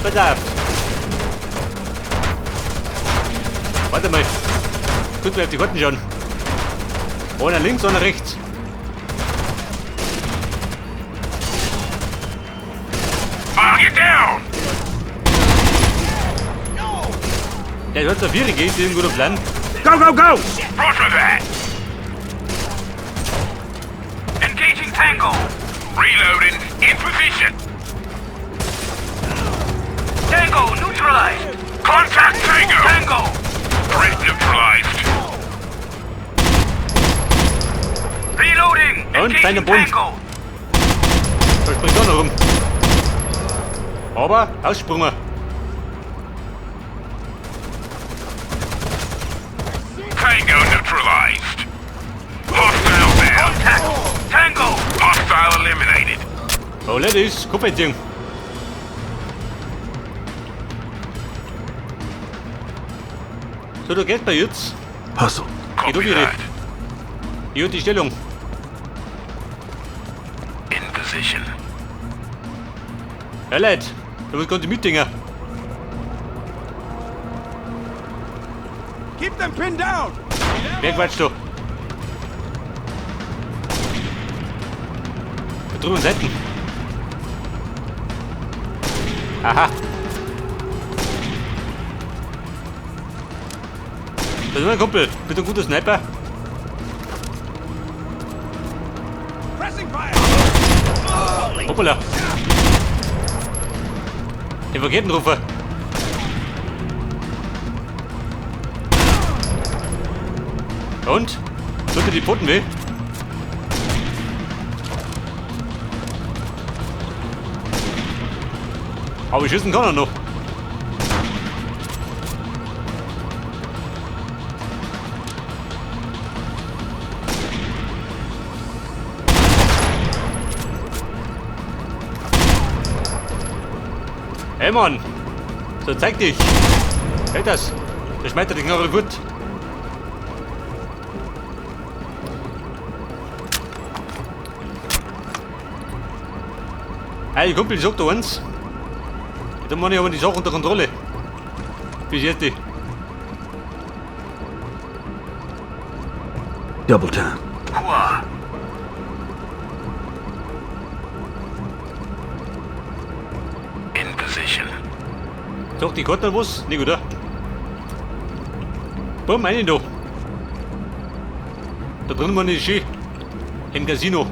Pass auf. Warte mal. Kurz mal auf die Karten schauen. Einer links, einer rechts. Target down! Der hat so Viere geht, das ist ein guter Plan. Go, go, go! Roger that! Engaging Tango! Reloading! In position! Tango neutralized! Contact Tango! Tango! Threat neutralized! Reloading! Und Engaging kleiner Bund. Tango! Da springt auch noch rum. Aber aussprungen. Tango neutralized! Hostile down! Contact! Tango! Hostile eliminated! Oh, Ladies, Kopf einziehen. So, du gehst bei jetzt. Hustle. Geht Copy um ihre. that. Hier und die Stellung. In position. Ja, Leute, da muss ganz mitdinger. Keep them pinned down! Wer quatscht da? Da drüben Seiten. Aha. Das ist mein Kumpel. Bist du ein guter Sniper? Pressing fire! Hoppala. Den Raketenrufer. Und? Tut dir die Pfoten weh? Aber schießen kann er noch. Hey Mann! So zeig dich! Hält das! Der schmeißt die Knarre gut. Hey Kumpel, ich sag dir eins. Da meine ich aber die Sache unter Kontrolle. Bis jetzt. die. Double time. Hua. In position. Sagt die Karte noch was? Nicht, oder? Bumm, eine da. Da drinnen war nicht schön. Im Casino.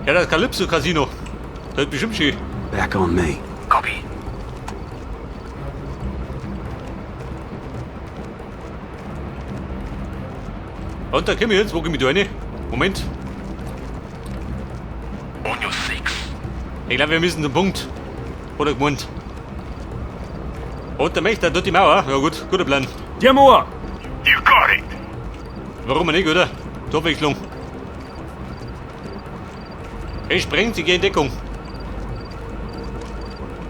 Ja, das Calypso Casino. Das ist bestimmt schön. Back on me. Copy. Und da komm ich jetzt. Wo komm ich da rein? Moment. On your six. Ich glaube, wir müssen zum Punkt. Oder gemeint. Und der Mächter tut die Mauer. Ja gut, guter Plan. Demo up! You got it. Warum nicht, oder? Zur Abwechslung. Hey, sprengt, sie gehen in Deckung.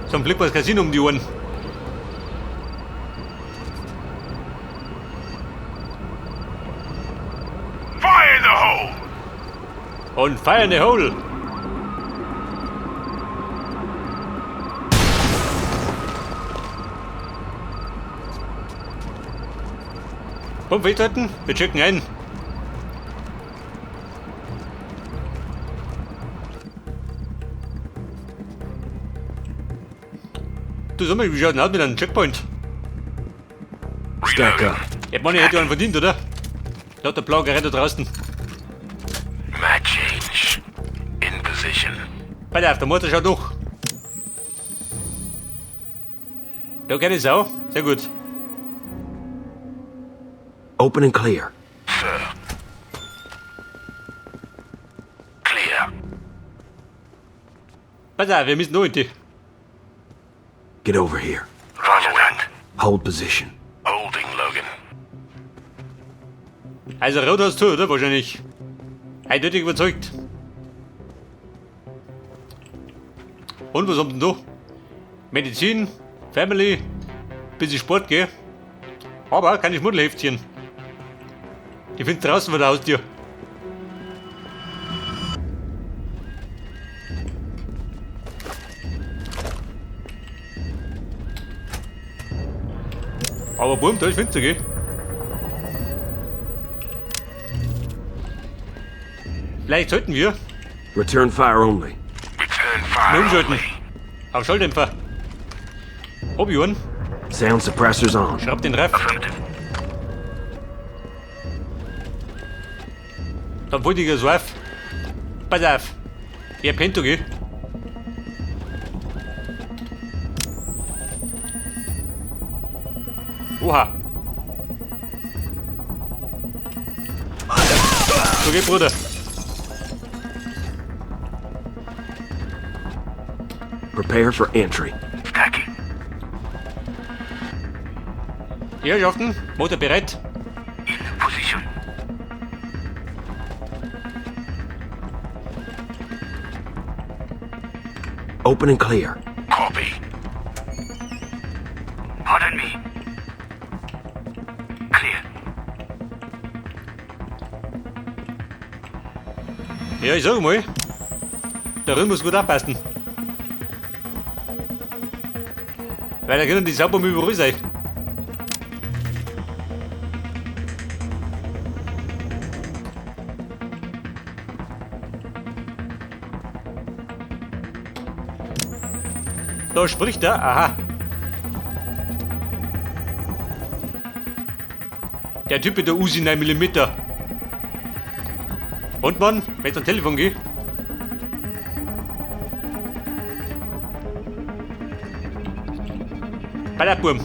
Zum Blick das Casino um die Ohren. Fire in the hole. Und fire in the hole. Komm, festhalten, wir checken ein. Du sag mal, wie schaut denn aus mit einem Checkpoint? Stack up. Ja, Mann, ich hätte einen verdient, oder? Lauter blaue Geräte draußen. Map change. In position. Pass auf, der Motor schaut durch. Da keine Sau. Sehr gut. Open and clear. Sir. Clear. Pass auf, wir müssen noch in die. Get over here. Roger that. Hold position. Holding, Logan. Also rot hast du, oder? Wahrscheinlich. Eindeutig überzeugt. Und was haben denn da? Medizin, Family, bisschen Sport, gell? Aber keine Schmuddelheftchen. Die findest du draußen vor der Haustür. Aber Burm, da ist finster, gell? Vielleicht sollten wir Return fire only. Return mal fire umschalten. only. Auf Schalldämpfer. Hab ich einen. Sound suppressors on. Schraub den Raff. Affirmative. Dann wollte ich so auf. Pass auf. Wer pennt da, gell? Oha. So geht, Bruder. Prepare for entry. Stacking. Die Herrschaften, Motor bereit. In position. Open and clear. Copy. Pardon me. Clear. Ja, ich sag mal, der Rühm muss gut aufpassen. Weil da können die Saubomben überall sein. Da spricht er, aha. Der Typ mit der Uzi 9 mm. Und Mann, wenn ich am Telefon gehe. Bei der Burm.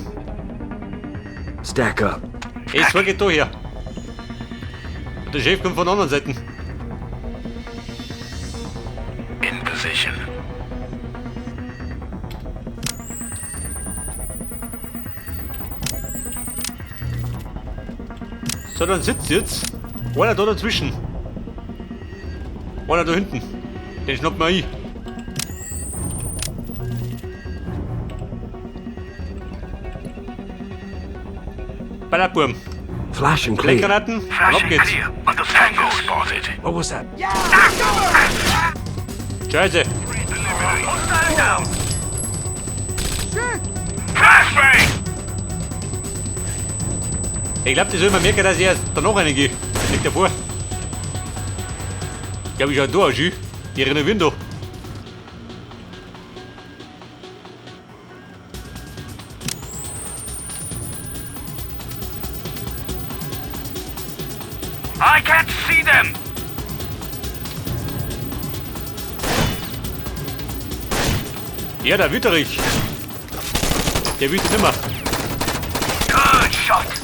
Stack up. Es geht da her. Und der Chef kommt von der anderen Seite. In position. So, dann sitzt jetzt einer da dazwischen. Einer da hinten. Den schnappen wir ein. Bei der Burm. Flash and clear. Blechgranaten. Und Flash ab and geht's. clear. Understand. Tango spotted. What was that? Scheiße. Hostile down. Flashbang! Ich glaube, das soll man merken, dass ich erst danach reingehe. Das liegt davor. Ich glaube, ich schau da aus, schön. Die renovieren da. I can't see them. Ja, der Wüterich. Der wütet immer. Good shot.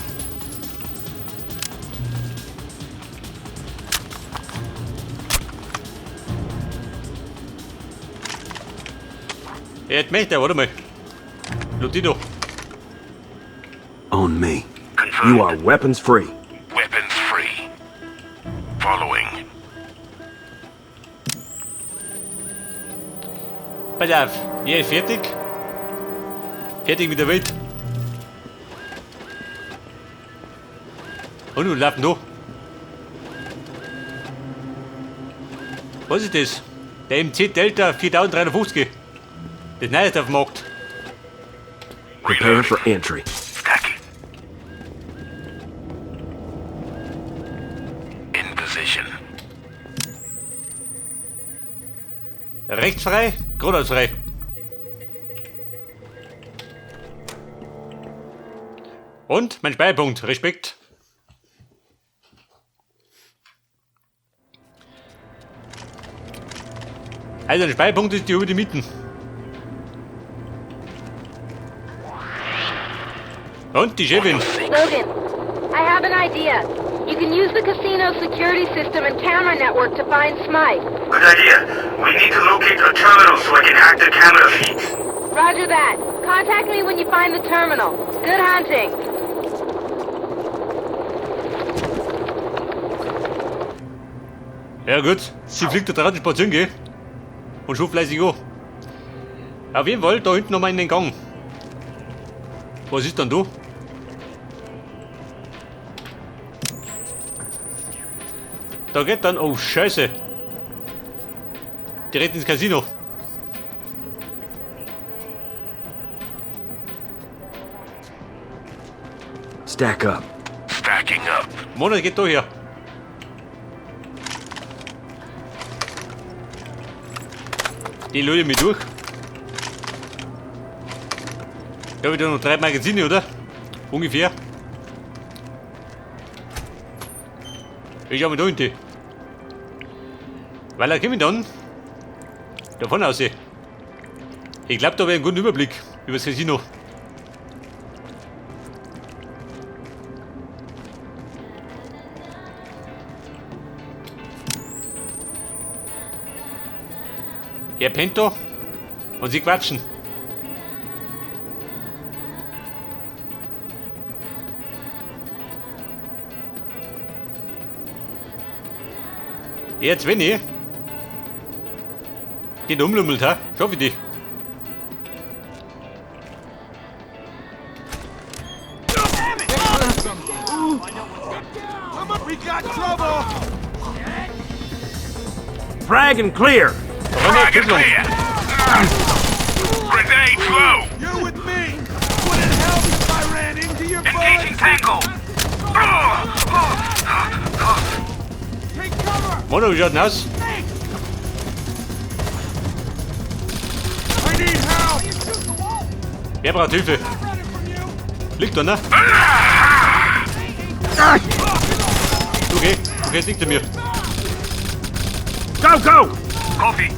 Er hat Mächte, warte mal. Lutino. On me. Confirmed. You are weapons free. Weapons free. Following. Pass auf, hier ist fertig. Fertig mit der Welt. Und nun laufen da. Was ist das? Der MC Delta 4350. Das Neueste auf dem Markt. Prepare for entry. Stacking. In position. Rechts frei, geradeaus frei. Und mein Speicherpunkt. Respekt. Also ein Speicherpunkt ist die über die Mieten. Und die Chefin. Logan, I have an idea. You can use the casino's security system and camera network to find Smythe. Good idea. We need to locate a terminal so I can hack the camera feeds. Roger that. Contact me when you find the terminal. Good hunting. Ja gut, sie fliegt da draußen spazieren, gell? Und schon fleißig an. Auf jeden Fall, da hinten nochmal in den Gang. Was ist denn da? Da geht dann, oh Scheiße. Direkt ins Casino. Stack up. Stacking up. Monat geht da her. Die löse mich durch. Ich habe da noch 3 Magazine, oder? Ungefähr. Ich schau mal da hinten. Weil er kommt dann davon aus. Ich glaube, da habe ich einen guten Überblick über das Casino. Er pennt da und sie quatschen. Jetzt, wenn ich den umlümmelt, ha? Schaffe ich dich. We got trouble! Frag and clear! Frag and clear. Grenade low. You're with me! Would it help if I ran into your Engaging bullets? Tango. Take cover! Mono, wie schaut denn aus? I need help! Wer braucht Hilfe? Liegt da, ne? Okay, okay, liegt er mir. Go, go! Copy.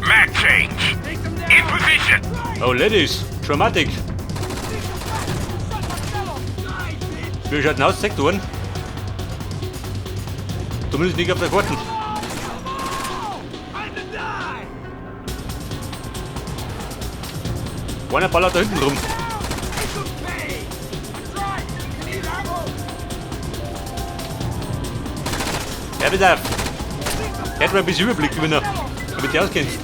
Mag change. In position. Oh, Ladies, Dramatic. Wie schaut denn aus, Sektoren? Zumindest nicht auf der Karten. Einer ballert da hinten rum. Ja, bitte auf. Er hat mal ein bisschen Überblick gewinnen, damit du auskennst.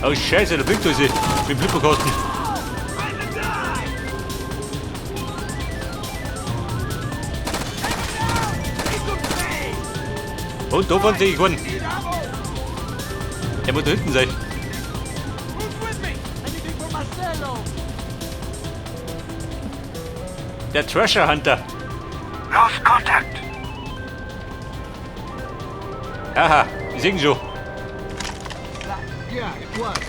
Oh Scheiße, da blinkt alles mit dem Flipperkasten. Und da vorne sehe ich keinen. Der muss da hinten sein. Der Treasure Hunter. Lost contact. Aha, ich seh ihn schon. Yeah, it was.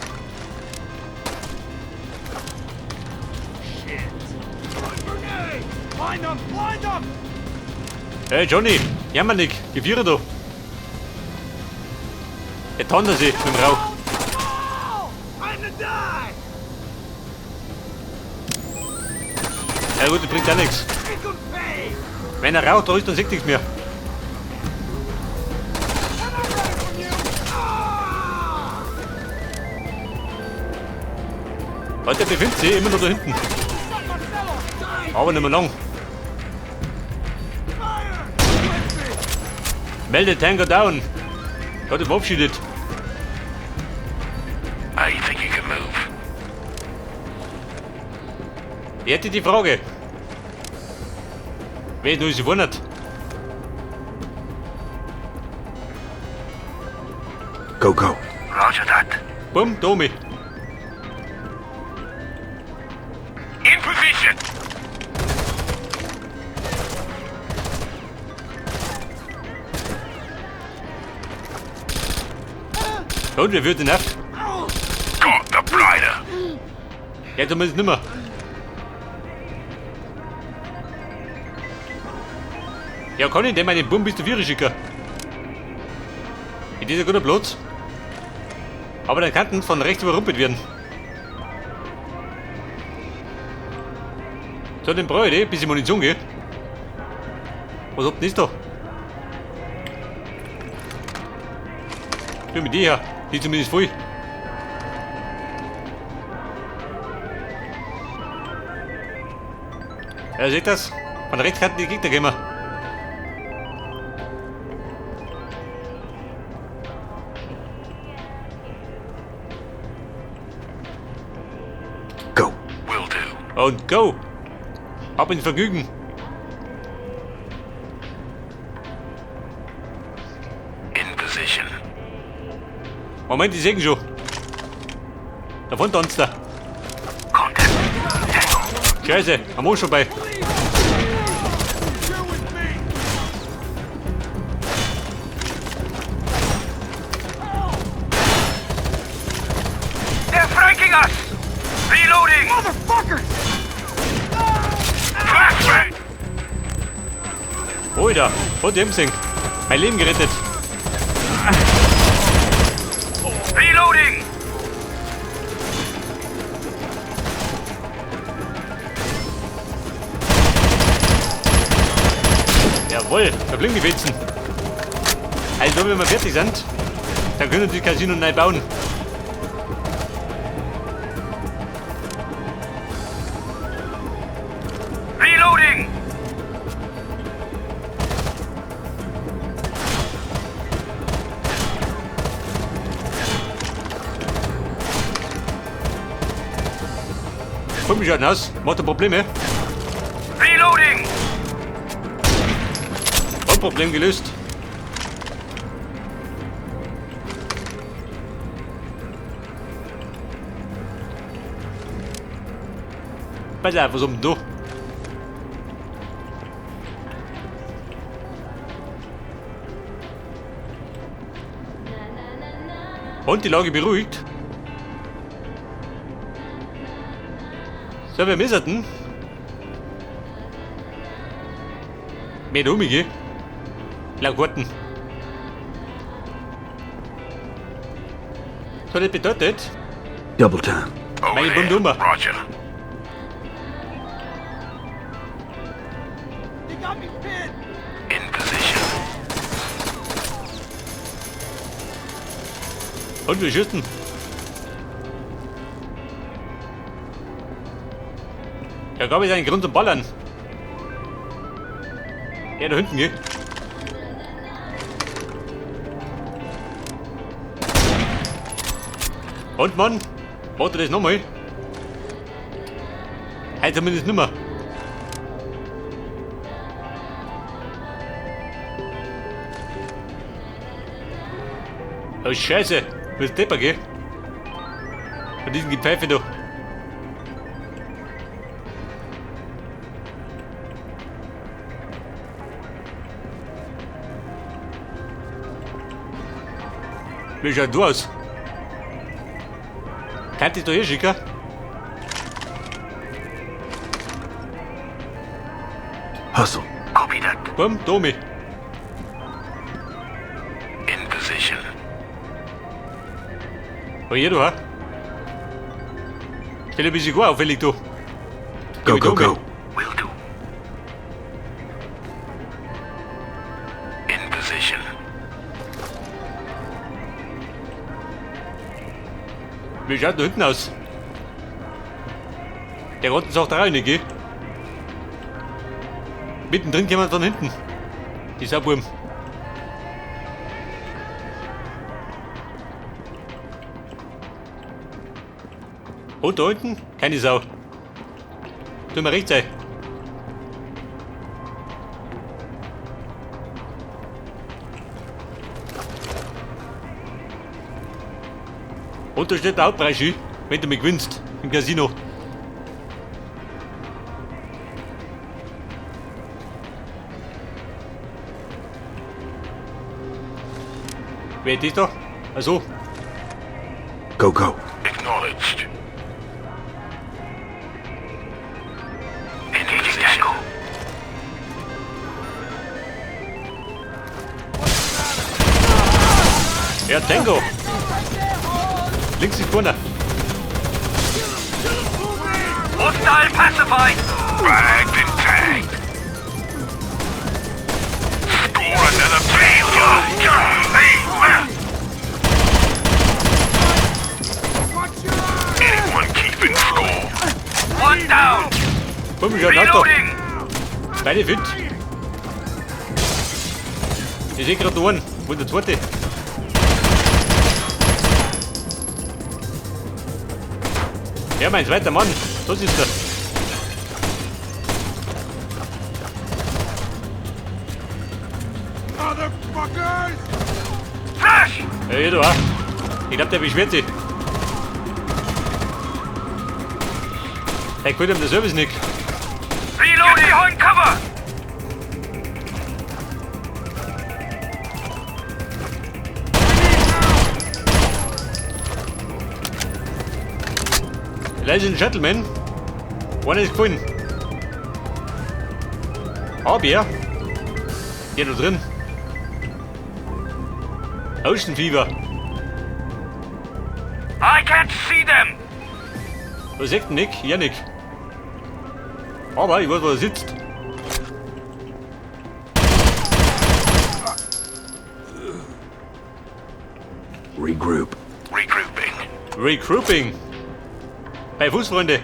Shit. Grenade! Blind them! Blind them! Hey Johnny, jammer nicht, die Vierer da. Er tanzt sich mit dem Rauch. I'm to die! Ja gut, das bringt auch nichts. Wenn er raucht, da ist, dann sieht nichts mehr. Warte, der befindet sich immer noch da hinten. Aber nicht mehr lang. Melde Tango down. Hat ihn verabschiedet. I think you can move. Ich hätte die Frage. Wer nur sich wundert. Go, go. Roger that. Bumm, Domi. In position. Und wer wird denn auf? Got the blinder. Ja, zumindest nimmer. Ja, kann ich denn meinen Bumm bis zu Viere schicken? In dieser guter Platz. Aber dann könnten von rechts überrumpelt werden. So, den brauche ich, bis ich Munition gehe. Was habt ihr da? Tu mit die her. Die ist zumindest voll. Ja, seht das? Von rechts könnten die Gegner kommen. Go. Will do. Und go! Ab ins Vergnügen! In position. Moment, die sehen schon. Davon tanzt er. Contact. Scheiße, am Arsch vorbei. You're with me. They're flanking us! Reloading! Motherfuckers! Flashbang! Alter, hat die gesehen. Mein Leben gerettet. Reloading! Jawohl, da blinken die Fetzen. Also, wenn wir fertig sind, dann können wir die Casino neu bauen. Reloading! Komm mich aus, macht er Probleme. Reloading! Und Problem gelöst. Pass auf, was um da? Und die Lage beruhigt. So, wir müssen. Mehr umgehen. Laut Karten. So, das bedeutet, Double time. Over Meine there. Bundummer. Roger. They got me pinned. In position. Und wir schießen. Ja, gab es einen Grund zum Ballern. Ja, da hinten, gell? Und Mann, warte das nochmal. Heute zumindest nimmer. Oh Scheiße, willst Depper, gell? Von diesem Gepfeife da. Wie schaut du aus? Kann ich da hier schicken? Hustle. Copy that. Komm, Domi. In position. Oh, hier, du, ha? Stell ein bisschen gut auffällig, du. Go, go, go. Will do. In position. Wie schaut da hinten aus? Der Rotten sagt da rein, gell? Mittendrin jemand von hinten. Die Sauburm. Und da unten? Keine Sau. Tut mir recht sein. Und da steht der Hauptpreis, wenn du mich gewinnst im Casino. Wer ist das da? Also, Go, go. Acknowledged. In position. Ja, Tango. Links ist vorne. Hostile pacified! Bagged and tagged. Score another failure. Watch your eyes! Anyone keeping score? One down! Komm, ich Auto. Reloading! Beide fit. Ich sehe gerade einen. Wo ist der zweite? Ja, mein zweiter Mann. Das ist er. Motherfuckers! Flash! Ja, hier, du auch. Ich glaub, der beschwert sich. Der gefällt ihm der Service nicht. behind cover! Ladies and Gentlemen, one ist gefunden. Aber, hier da drin. Ocean Fever. I can't see them! Was sagt denn Nick? Ja, Nick. Aber ich weiß, wo er sitzt. Regroup. Regrouping. Regrouping. Bei Fuß, Freunde.